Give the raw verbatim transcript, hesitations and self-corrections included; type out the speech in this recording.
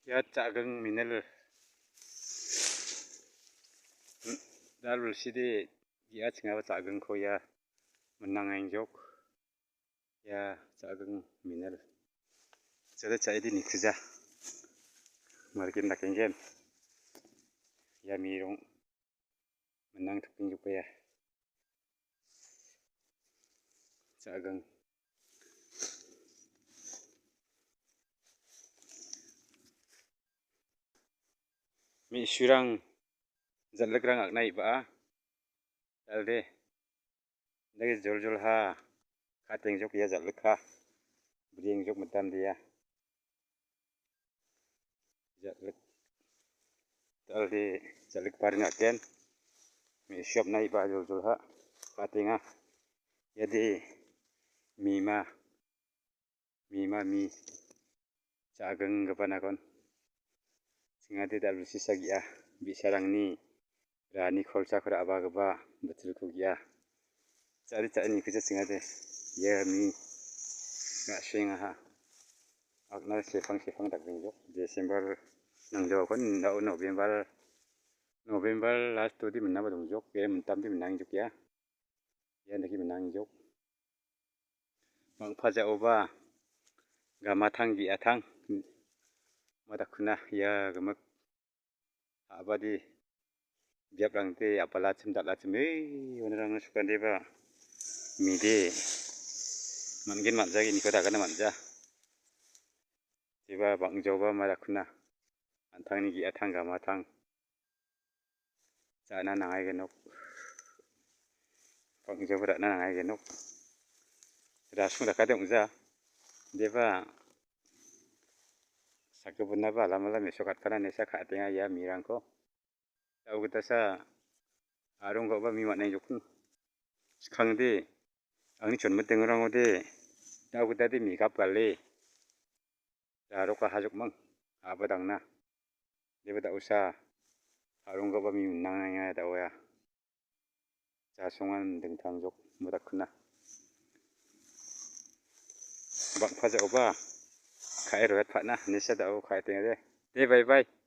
Ia cha·ging minil. Dal bilside ia chingaba cha·gingko ia minangengjok. Ia cha·ging minil. Cha·de cha·ede nikuja. Margin dakenggen. Ia mirong minang tokengjokba ia. Cha·ging. Me·surang jal·rikrang akna i·baa. Dal·de. Dagi joljolha. Ka·atengjok ia jal·rikha. Briengjok mitamde ia. Jal·rik. Dal·de jal·rikbarin aken. Me·su apna i·baa joljolha. Ka·atenga. Iade mima. Mima mi. Cha·ginggipanakon. Chingade dal·bisi sagia. Bi·sarangni rani kolsako ra·bagipa bitilko gia. Cha·ri cha·ri nikuja chingade. Ia mi. Ga·sengaha. Akna sepang sepang dakbengjok. December nangjokon, da·o November. November last-odi minaba dongjok. Ia mintamde minangjok ia. Ia dake minangjok. Bang·pajaoba gamatang ge·atang. Madakkuna ia gimik a·badi biaprangde a·balachim dal·achim, e, onirangna sukandeba mide man·gen man·jageniko dagana man·ja. Deba bang·jaoba madakkuna an·tangni ge·atang gamatang. Ja·na nangaigenok. Bang·jaoba ra·na nangaigenok. Rasong dakade ong·ja. Deba sakgipinaba alamala mesokatpana nesa ka·atenga ia mirangko. Da·o gitasa a·rongkoba mi man·e jokon. Skangde angni chonmitingrangode da·o gitade mi gap gale. Darok ahajokmang, a·badangna. Deba da·osa, a·rongkoba mi minangenga da·oya. Jasongan dingtang jok, madakkuna. Bang·pajaoba, ka·e royatpatna, nisa da·o ka·etengade. De, bye bye.